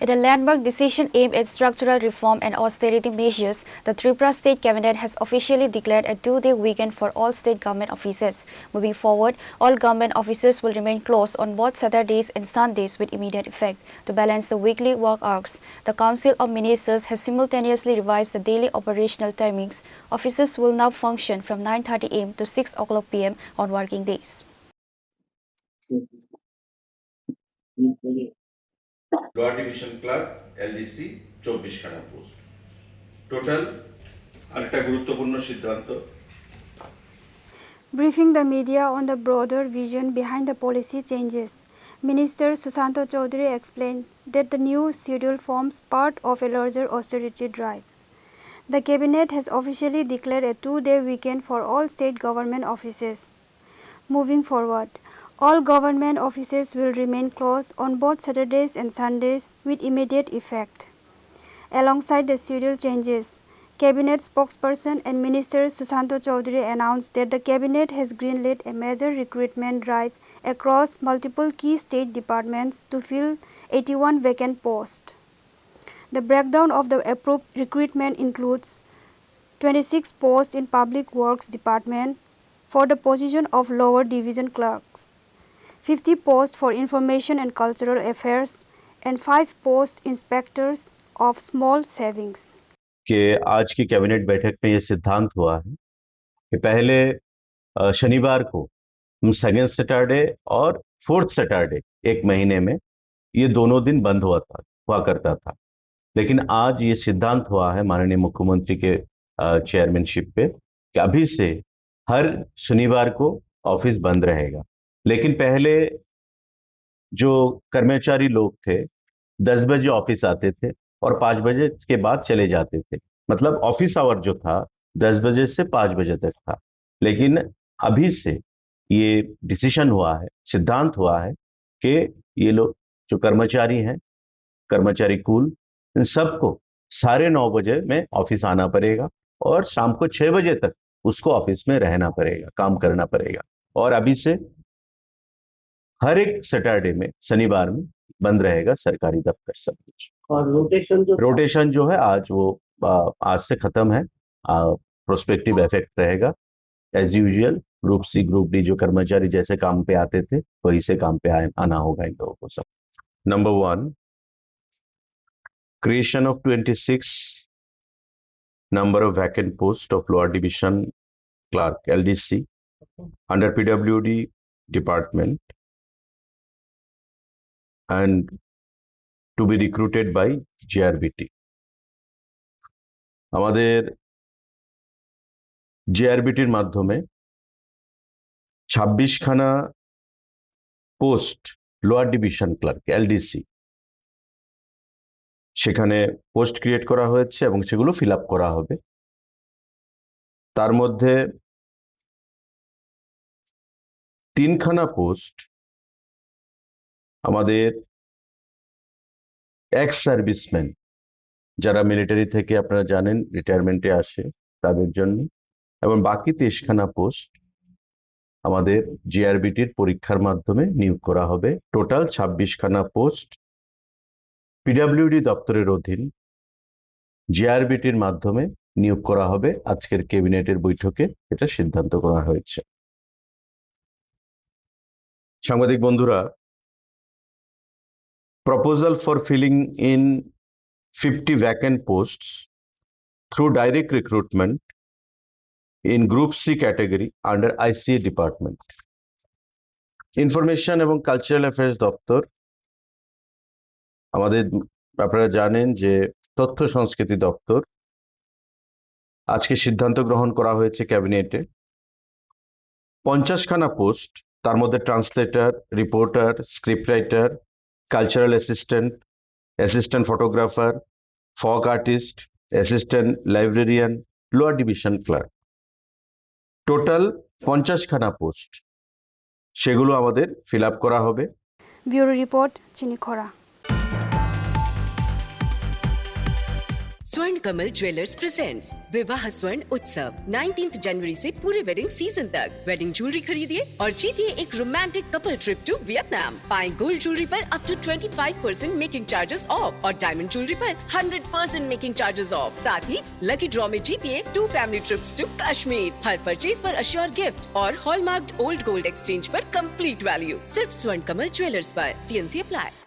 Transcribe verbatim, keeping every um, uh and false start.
In a landmark decision aimed at structural reform and austerity measures, the Tripura State Cabinet has officially declared a two-day weekend for all state government offices. Moving forward, all government offices will remain closed on both Saturdays and Sundays with immediate effect. To balance the weekly work hours, the Council of Ministers has simultaneously revised the daily operational timings. Offices will now function from nine thirty a m to six o'clock p m on working days. Lower division clerk, LDC, চব্বিশ খানা post. Total আরেকটা গুরুত্বপূর্ণ সিদ্ধান্ত। Briefing the media on the broader vision behind the policy changes, Minister Susanto Chowdhury explained that the new schedule forms part of a larger austerity drive. The Cabinet has officially declared a two day weekend for all state government offices. Moving forward, all government offices will remain closed on both Saturdays and Sundays with immediate effect. Alongside the schedule changes, Cabinet spokesperson and Minister Susanto Chowdhury announced that the Cabinet has greenlit a major recruitment drive across multiple key state departments to fill eighty-one vacant posts. The breakdown of the approved recruitment includes twenty-six posts in Public Works Department for the position of Lower Division Clerks, fifty posts for Information and Cultural Affairs, and five posts Inspectors of Small Savings. कि आज की कैबिनेट बैठक में ये सिद्धांत हुआ है कि पहले अ, शनिवार को हम सेकेंड सैटरडे और फोर्थ सैटरडे एक महीने में ये दोनों दिन बंद हुआ था हुआ करता था। लेकिन आज ये सिद्धांत हुआ है माननीय मुख्यमंत्री के चेयरमैनशिप पे कि अभी से हर शनिवार को ऑफिस बंद रहेगा। लेकिन पहले जो कर्मचारी लोग थे दस बजे ऑफिस आते थे और पाँच बजे के बाद चले जाते थे। मतलब ऑफिस आवर जो था दस बजे से पाँच बजे तक था। लेकिन अभी से ये डिसीजन हुआ है, सिद्धांत हुआ है कि ये लोग जो कर्मचारी हैं, कर्मचारी कूल, इन सबको साढ़े नौ बजे में ऑफिस आना पड़ेगा और शाम को छह बजे तक उसको ऑफिस में रहना पड़ेगा, काम करना पड़ेगा। और अभी से हर एक सैटरडे में, शनिवार में बंद रहेगा सरकारी दफ्तर सब कुछ। और रोटेशन जो रोटेशन जो है आज वो आ, आज से खत्म है। प्रोस्पेक्टिव इफेक्ट रहेगा। As usual group C group D जो कर्मचारी जैसे काम पे आते थे वही से काम पे आए, आना होगा इन लोगों को सब। Number one, creation of twenty six number of vacant post of Lower Division Clerk, L D C, under P W D department and to be recruited by G R B T. আমাদের জিআরবিটির মাধ্যমে ছাব্বিশ খানা post lower division clerk LDC সেখানে post create করা হয়েছে এবং সেগুলো ফিল আপ করা হবে। তার মধ্যে তিনখানা পোস্ট আমাদের এক্স সার্ভিসম্যান, যারা মিলিটারি থেকে আপনারা জানেন রিটায়ারমেন্টে আসে, তাদের জন্য, এবং বাকি তেইশখানা পোস্ট আমাদের জিআরবিটির পরীক্ষার মাধ্যমে নিয়োগ করা হবে। টোটাল ছাব্বিশখানা পোস্ট পিডাব্লিউডি দপ্তরের অধীন জিআরবিটির মাধ্যমে নিয়োগ করা হবে। আজকের ক্যাবিনেটের বৈঠকে এটা সিদ্ধান্ত করা হয়েছে। সাংবাদিক বন্ধুরা, proposal for filling in fifty vacant posts through direct recruitment in Group C category under I C A department. Information এবং কালচারাল অ্যাফেয়ার্স দপ্তর, আমাদের, আপনারা জানেন যে তথ্য সংস্কৃতি দপ্তর আজকে সিদ্ধান্ত গ্রহণ করা হয়েছে ক্যাবিনেটে। পঞ্চাশখানা পোস্ট, তার মধ্যে translator, reporter, script writer, cultural assistant, assistant photographer, folk artist, assistant librarian, lower division clerk. Total পঞ্চাশখানা পোস্ট, সেগুলো আমাদের ফিল আপ করা হবে। Bureau Report, Chinikhora. स्वर्ण कमल ज्वेलर्स प्रेजेंट्स विवाह स्वर्ण उत्सव, नाइनटीन्थ जनवरी से पूरे वेडिंग सीजन तक। वेडिंग ज्वेलरी खरीदिए और जीतिए एक romantic couple trip to Vietnam. पाएं गोल्ड ज्वेलरी पर up to twenty five percent making charges off और डायमंड ज्वेलरी पर hundred percent making charges off. साथ ही लकी ड्रॉ में जीतिए two family trips to Kashmir. हर परचेज पर अश्योर गिफ्ट और हॉलमार्क्ड ओल्ड गोल्ड एक्सचेंज पर कंप्लीट वैल्यू। सिर्फ स्वर्ण कमल ज्वेलर्स पर। TNC apply.